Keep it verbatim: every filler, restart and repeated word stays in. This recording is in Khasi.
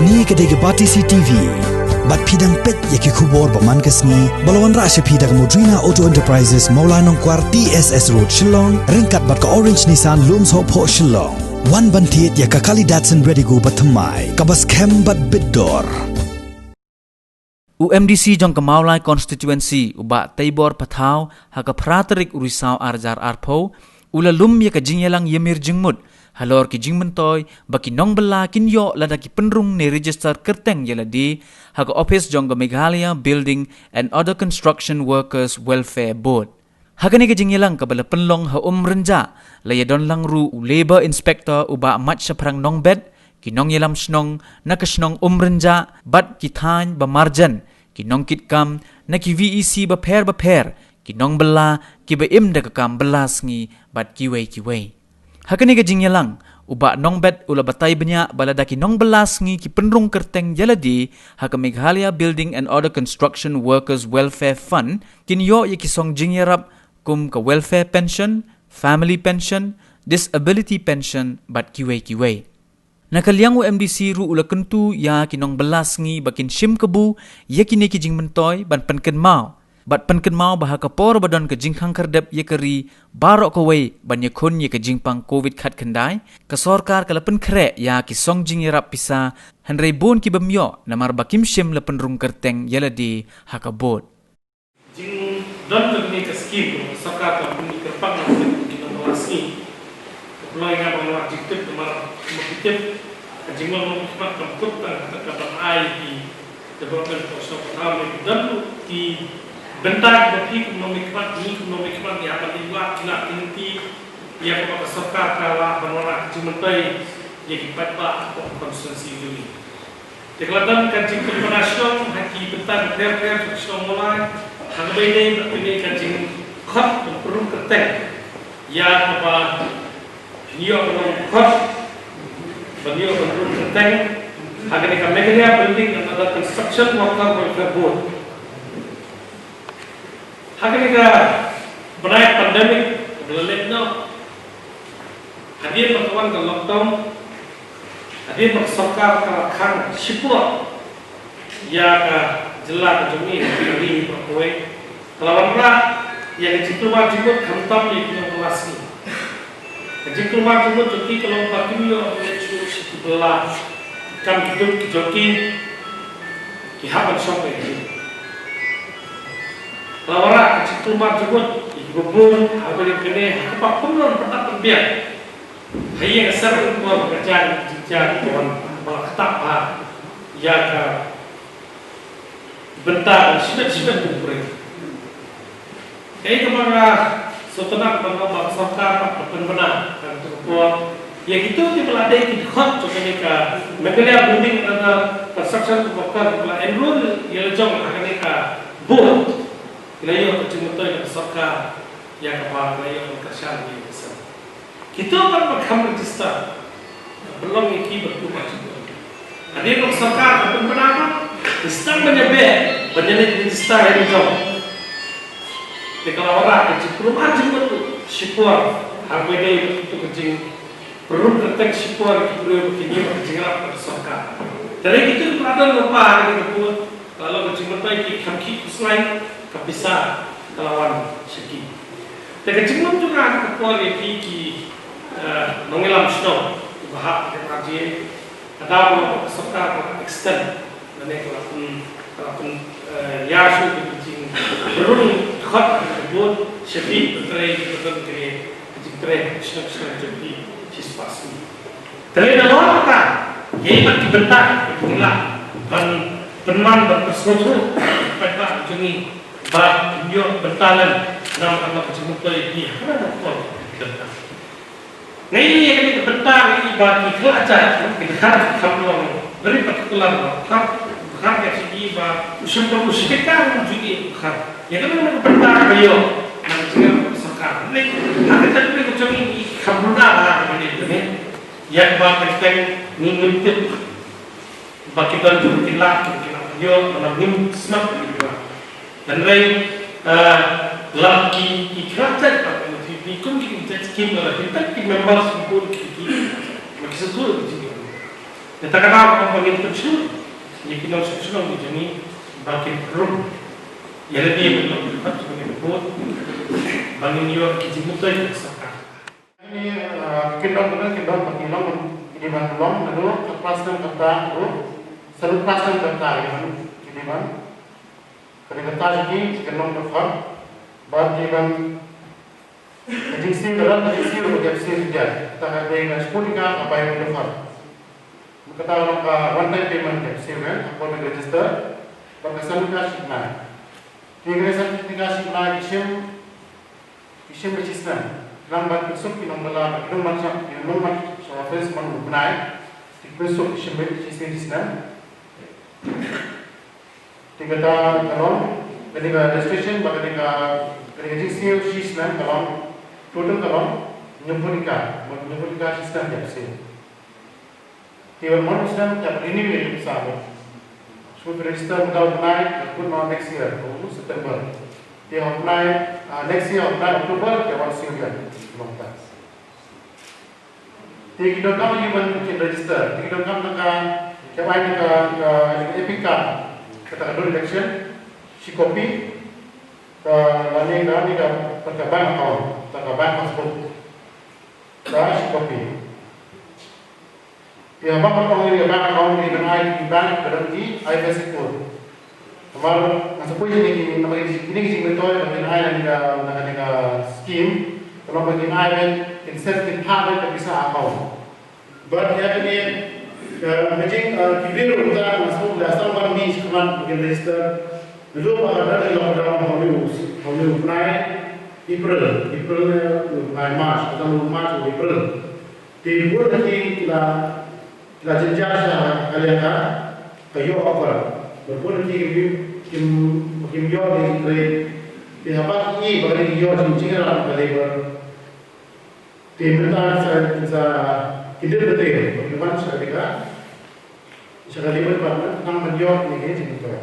Kane ka dei ka Batesi T V. Bad phi dang peit ïa ki khubor ba man ka sngi, ba la wanrah sha phi da ka Modrina Auto Enterprises, Mawlai Nongkwar, T S S Road, Shillong, ryngkat bad ka Orange Nissan, Lumsohphoh, Shillong. Wan ban thied ïa ka kali Datsun Redigo ba thymmai, kaba skhem bad bit dor. U M D C jong ka Mawlai Constituency, u Bah Teibor Pathaw, ha ka phra tarik u Risaw ar hajar arphew, u la lum ïa ka jingïalang ïamir jingmut halor ki jingmyntoi ba ki nongbylla kin ïoh lada ki pynrung ne register kyrteng ïa lade ha ka ophis jong ka Meghalaya Building and Other Construction Workers Welfare Board. Ha kane ka jingïalang kaba la pynlong ha Umrynjah, la ïadon lang ruh u Labour Inspector u Bah Maitshaphrang Nongbet, ki nongïalam shnong na ka shnong Umrynjah bad ki thaiñ ba marjan, ki nongkitkam na ki V E C bapher bapher, ki nongbylla kiba im da ka kam bylla sngi bad kiwei kiwei. Ha kane ka jingïalang, u Bah Nongbet u la batai bniah ba lada ki nongbylla sngi ki pynrung kyrteng ïa lade ha ka Meghalaya Building and Other Construction Workers Welfare Fund, kin ïoh ïa ki song jingïarap kum ka welfare pension, family pension, disability pension bad kiwei kiwei. Na ka liang u M D C ruh u la kyntu ïa ki nongbylla sngi ba kin shim kabu ïa kine ki jingmyntoi ban pynkynmaw bad pynkynmaw ba ha ka por ba don ka jingkhang khyrdep ïa ka ri baroh kawei ban ïakhun ïa ka jingpang Covid khatkhyndai, ka sorkar ka la pynkhreh ïa ki song jingïarap pisa, hynrei bun ki bym ïoh namar ba kim shym la pynrung kyrteng ïa lade ha ka board. Jingdon jong kane ka skim, sorkar ka pynrung kyrpang na ki nongbylla sngi. Ka pynlong ïa nga ban wad jingtip namar kumba phi tip, ka jinglong nongmihkhmat kam kut tang kata ka ban ai ki development for Shnong Pathaw, ne ki don ki bynta kiba phi kum nongmihkhmat, ngi kum nongmihkhmat ngi hap ban leit wad, ki lah ki lynti ïa kaba ka sorkar ka lah ban wanrah ka jingmyntoi ïa ki paidbah hapoh constituency jong ngi. Te ka la don ka jingpynbna shnong ha ki bynta bapher bapher jong ka shnong Mawlai, ha kaba ïadei bad kane ka jingkhot ban pynrung kyrteng ïa kaba phin ïoh ban khot, ban ïoh ban rung kyrteng ha kane ka Meghalaya Building and Other Construction Worker Welfare Board. Ha kane ka bnai pandemic kaba la leit noh, hadien ba ka wan ka lockdown, hadien ba ka sorkar ka la khang shipor ïa ka jylla ka jong ngi, ka ri baroh kawei, ka la wanrah ïa ka jingkulmar jingmut khamtam ïa ki nongbylla sngi. Ka jingkulmar jingmut jong ki ka long ba kim ïoh ban leit shuh sha ki bylla, kam ki duk ki jong ki, ki hap ban shong ïa ki. Ka la wanrah ka jingkulmar jingmut ïa kiba bun ha ka ri kane, ha kaba kumno ban pyndap pynbiang ha ïing ha sem, kumno ba ka jingïaid jingïaid ka wan ba la ktah bha ïa ka bynta shimet shimet u briew. Kaei kaba nga sngewtynnat ban ong ba ka sorkar pat ka pynbna ha kato ka por ïa kito kiba la dei ki dkhot jong kane ka Meghalaya Building and Other Construction Worker, kiba la enroll ïa la jong ha kane ka board, ki la ïoh ka jingmyntoi na ka sorkar ïa kaba ki la ïoh ban kyrshan ïa ka sem. Kito pat ba kham register, ka pynlong ïa ki ban kulmar jingmut. Hadien ba ka sorkar ka pynbna, ki sdang ban ïa beh ban ïa leit register ha la jong. Te ka la wanrah ka jingkulmar jingmut shipor ha kaba ïadei bad kito ka jingpynrung kyrteng shipor ïa ki briew ba kin ïoh ka jingïarap na ka sorkar. Te hynrei kito kiba la don lypa ha kane ka board, ka la long ka jingmyntoi ki kham khih khuslai ka pisa ka la wan sha ki. Te ka jinglong jong nga ha ka por ïa ki, ki, eh, nongïalam shnong kiba hap ha ka R G A, ka daw ba ka sorkar ka la extend lane ka la pyn, ka la pyn, eh, ïa shuh ka jingpynrung dkhot ha ka board sha ki, ban trei, ban trei ka jingtrei shnong shnong jong ki shispah sngi. Te lei nalor kata, ïa ki bynta ki lah ban pynman ban pynsngewthuh paidbah jong ngi ba kin ïoh bynta lem namar ka jingmyntoi ïa ki ha kane ka por. Ngi ïa kane ka bynta ngi ba ki khlad jait, ki dkhar, ki kham long very particular ba dkhar, dkhar ka jong ki ba u shim ba u shim ka jong ki dkhar. Ïa kane ka bynta ba ïoh na ka jingïarap ka sorkar. Ngi ha ka jingïarap ka jong ngi, ki kham bynta ha kane ka jingïarap. Ïa kaba teng teng ngi ngim tip ba ki don jong ki lah, ki lah ïoh, ba ngim smat ïa ki ba. Hynrei, eh, la ki, ki khlad jait ba ki, ki kum ki jait skim la ki, ki members ki bun ki, ki, ba ki sa tu ki jingïoh. Kata ka daw kaba ngin pynshlur ïa ki nongshong shnong ki jong ngi ba kin rung ïa lade ban long ki paidbah jong ngi, ba ngin ïoh ki jingmyntoi ka sorkar. Kine, ah, ki don, ki don ba ki long, ki dei ban long naduh ka klas ten kata, naduh saduh klas ten kata, ki dei ban, ki dei ban, ka dei kata jong ki, ki long dkhot, bad ki dei ban, ka jingsiew, ka dei ka jingsiew, ka dei ka jingsiew, kata ka dei ka shiphew tyngka, ka bai dkhot. Kata ka long ka one time payment ka jingsiew, eh, ha ka register, bad ka san tyngka shi bnai. Te ka san tyngka shi bnai ki shim, ki shim da shi snem. Khnang ban pynsuk ki nongbylla, ki nongmaham, ki nongmaham sha office man u bnai. Te ki pynsuk ki shim da shi snem, shi snem. Te kata ka long, kane ka registration, ba kane ka, kane ka jingsiew shi snem ka long, total ka long hynñiewphew tyngka, hynñiewphew tyngka shi snem ka jingsiew. Te ban mon u snem te renew ïa u sa ba shu register mynta u bnai, ka kut noh next year, u September. Te u bnai, ah, next year u bnai October te wan siew ïa u long ta. Te ki donkam ïa ban kin register, te ki donkam na ka, ka bai na ka, ka, ka Epic card, kata ka don election, shi copy, ka lane ka, lane ka, ka bank account, ka bank passbook, ka shi copy. Ïa ba ka ong ïa ba ka ong ïa ban ai ki bank ka dang ki I F S C code. Namar nga sa poi ïa ki, namar ïa kine ki jingmyntoi ba kin ai na ka, na ka, na ka scheme. Ka long ba kin ai ban, kin set, kin phah ban ka pisa account. Bad ïa kine, eh, ka jing, eh, ki briew ruh mynta nga sa poi la sdang ban mih shakhmat ba kin register. Naduh ba ka dang lockdown ha u, ha u bnai April, April ne u bnai March, ka dang u March u April. Te bun na ki la, la jynjar sha ka liang ka, ka ïoh offer. Bad bun na ki kim, kim, kim ïoh de ki trei. Te haba ki i ba ki ïoh jingïarap ka labor. Te mynta sa, sa ki dei ba trei. Bad ki wan sha ka, sha ka labor department, nang ban ïoh ne ki jingtrei.